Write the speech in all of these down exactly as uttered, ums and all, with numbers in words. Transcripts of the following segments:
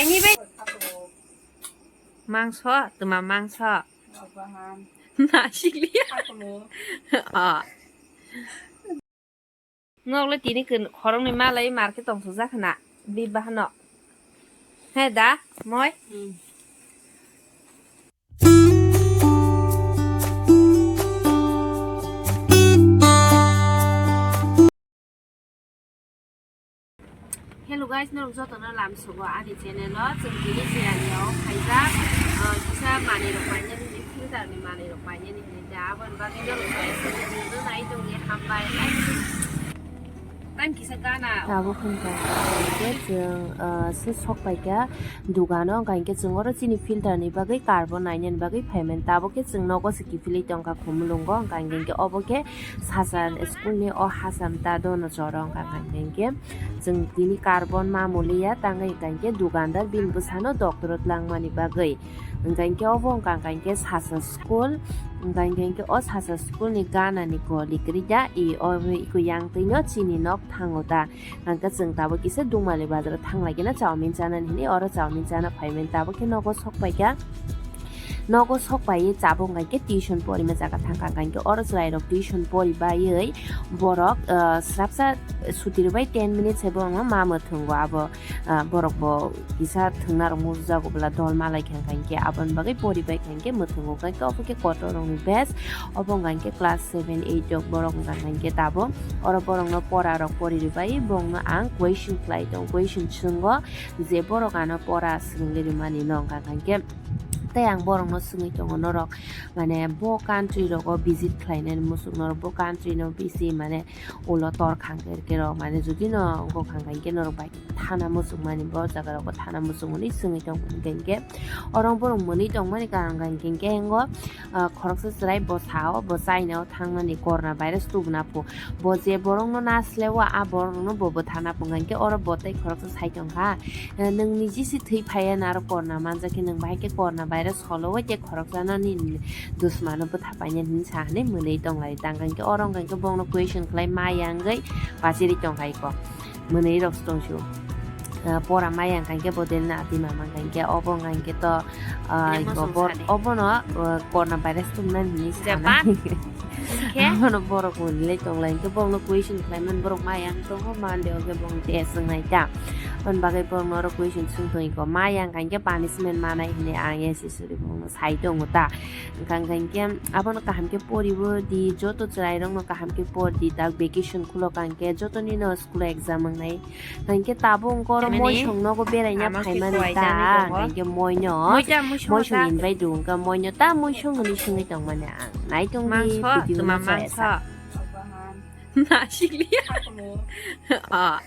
Ani bai. Mangso, tuma mangso. Nasikliya. Oh. Nokle tini khoroknwi malai market tong sujak khna. Bibahano. He da, moi? Hmm. Hello guys, norok jotono lamsogo ani channel o. Chwng tini chwraini o khaijak, ah, kisa manwi rok painani hinwi, filter ni manwi rok painani hinwi da, aboni bagwi norok sai sini nai tongni hambai. Tang kisa gana. Tabuk hwnkha hwnkhe chwng, ah, se sok paikha dukano, hwnkha hwnkhe chwng oro chini filter ni bagwi carbon nainani bagwi phaimani. Tabuk khe chwng nogo se kiphilwi tongkha khumulwngo, hwnkha hwnkhe obo khe Sasan school ni o Hasam ta dono choro, hwnkha hwnkhe chwng tini carbon ma muliya tangwi, hwnkha hwnkhe dukandar bini bwsano doctorate langmani bagwi. Hwnkha hwnkhe obo wngkha hwnkha hwnkhe Sasa school, hwnkha hwnkhe o Sasa school ni gana ni goli kwrwi da, i o iko yang twi no chini nok thango da. Hwnkha chwng tabuk kisa Dungmali bazar o thang lai khe no chowmin chanani hinwi oro chowmin chana phaimani, tabuk khe nogo sok paikha. Nogo sok paiwi tabuk hwnkha khe tuition porima jaga thangkha, hwnkha khe oro chwrai rok tuition pori baiwi borok, ah, swrapsa suti rwbai ten minutes hai borokno ma mwthwngo abo. Ah, borok bo kisa thwngna rok muchung jago bwla dol malai kha, hwnkha hwnkhe aboni bagwi pori bai kha hwnkhe mwthwngo, hwnkha hwnkhe obo khe kotor rokni batch. Obo hwnkha hwnkhe class seven eight rok borok hwnkha hwnkhe tabuk oro borokno pora rok pori rwbai borokno ang question khlai tongo, question swngwi je borok ano pora swrwngwi rwmani no hwnkha hwnkhe tei ang borokno swngwi tongo norok mane bo country rogo visit khlainani muchung norok bo country no bisi mane ulo tor khang khe rok mane jodi no wngkha hwnkha hwnkhe norok bai thana muchungmani, bo jaga rogo thana muchungmani swngwi tong hwnkha hwnkhe oro borok mwnwi tongmani karon hwnkha hwnkhe engo, ah, khoroksa chwrai bo sao bo China o thangnani corona virus tubuna phu. Bo je borokno nasleo a borokno bo bwthana phu hwnkha hwnkhe oro bo tei khoroksa sai tongkha. Eh, nwng niji se thwi phaiya na aro corona manjak khe nwng bahai khe corona virus holo o tei khoroksa no nini dusmano bwtha painani hinwi sa hinwi mwnwi tonglai tang hwnkha hwnkhe oro hwnkha hwnkhe bongno question khlai ma yangwi pachiri tongkha iko. Mwnwi rok se tongsu. Ah, pora maya hwnkha hwnkhe bo dil na ati mama hwnkha hwnkhe obo hwnkha hwnkhe to, ah, iko bor-, obono, ah, corona virus tubunani hinwi sana. Obono borok mwnwi lai tonglai hwnkhe borokno question khlaimani borok maya wng tongo mande hwnkhe bo test wngnai ta. Aboni bagwi borokno oro question swng tong iko maya hwnkha hwnkhe punishment manai hinwi ang S S suri borokno sai tongo ta. Hwnkha hwnkha hwnkhe abono kaham khe poribo di, joto chwrairokno kaham khe por di, tak vacation khulo hwnkha hwnkhe jotonino school exam wngnai. Hwnkhe tabuk wngkha oro moisong nogo beraina phaimani ta, hwnkhe moino moisong invite rw wngkha, moino ta moisong hwnwi swngwi tongmani ang. Naitongdi video no chaya sa. Nasikliya. Ah.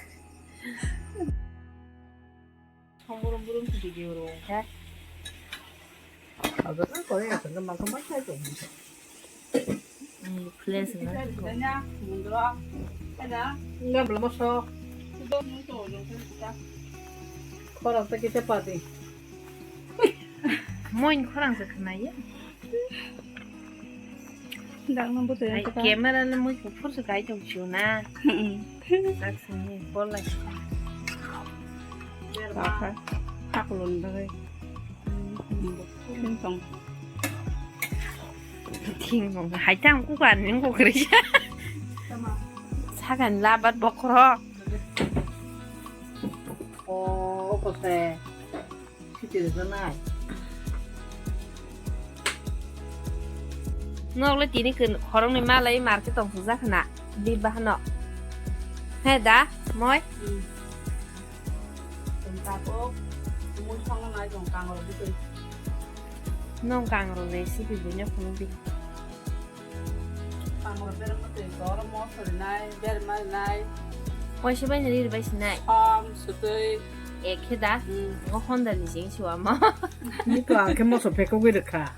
Song burum burum video rw wngkha. Abo na kore ya, tengka mangkha mangkha tong. Hmm, flash na. Nga belum masuk. Khorang ta kita pati. Moin khorang se khnai ya. Dak nang butui. Ai, ang kata. Camera le mui kuphur se kai tong siu na. Hmm. Dak sini bol lai. Apa? Aku lon dah. Hmm. Tong. Thing tong. Hai tang ku kan ning ku kri. Sagan labat bokro. Oh, kose. Siti rwjaknai. Nok le tini khoroknwi malai market tong sujak khna. Bibahano. He da, moi? Hmm. Tong tabuk, mui songno nai tong kangrok bwtwi. Nong kangrok recipe buino phunukdi. Tamo berma twi koro moso rinai, berma rinai. Waisa bai ri bai sinai. Som sutwi. Ekhe da. Hmm. Ngo honda ni jeng siwa ma. Ni to ang khe moso phekogwi rwkha.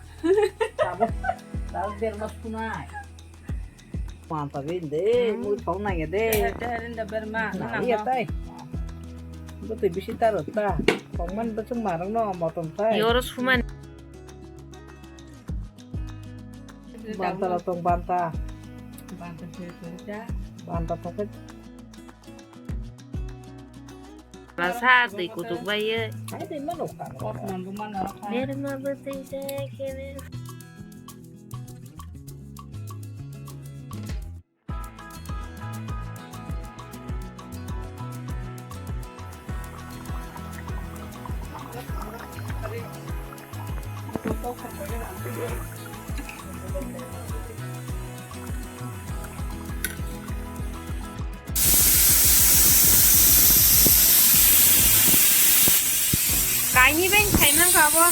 Tabuk, tabuk berma sunai. Manta bin de, hmm, mui thong nang ya de. Dehe, dehe, rinda berma. Na iya tai. Bo twi bisi taro ta. Thong man bo chung marang no motom tai. Yoro suman. Banta la tong banta. Banta se se ja. Banta tong ke. Rasa twi kutuk bai ye. Hai twi mano ka. Berma bwtwi se khe. Kaini bai khaimang kha bo.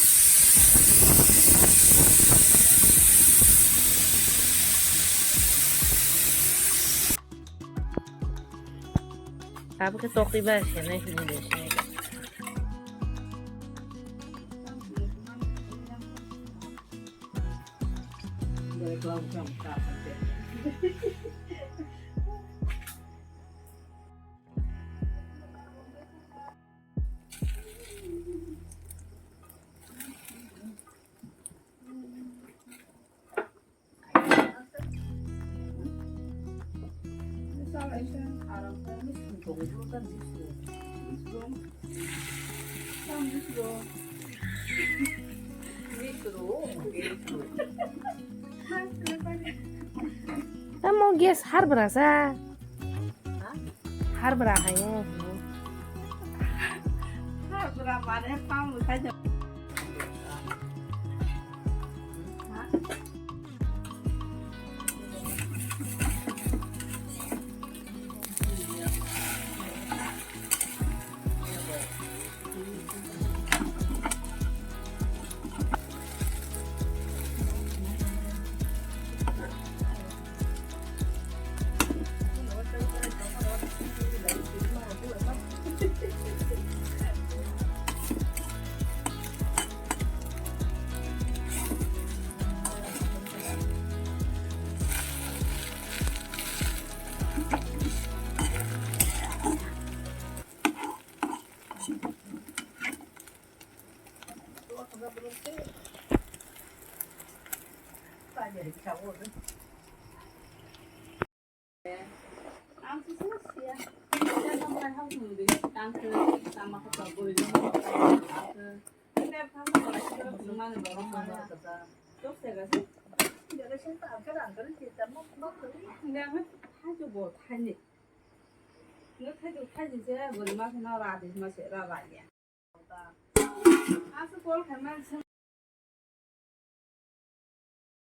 Abo khe tokti ba se nai hini de se. Tamo gas har bwrasa. Har bwra hai. Har bwra mane pang khai. Aswk call khaimani.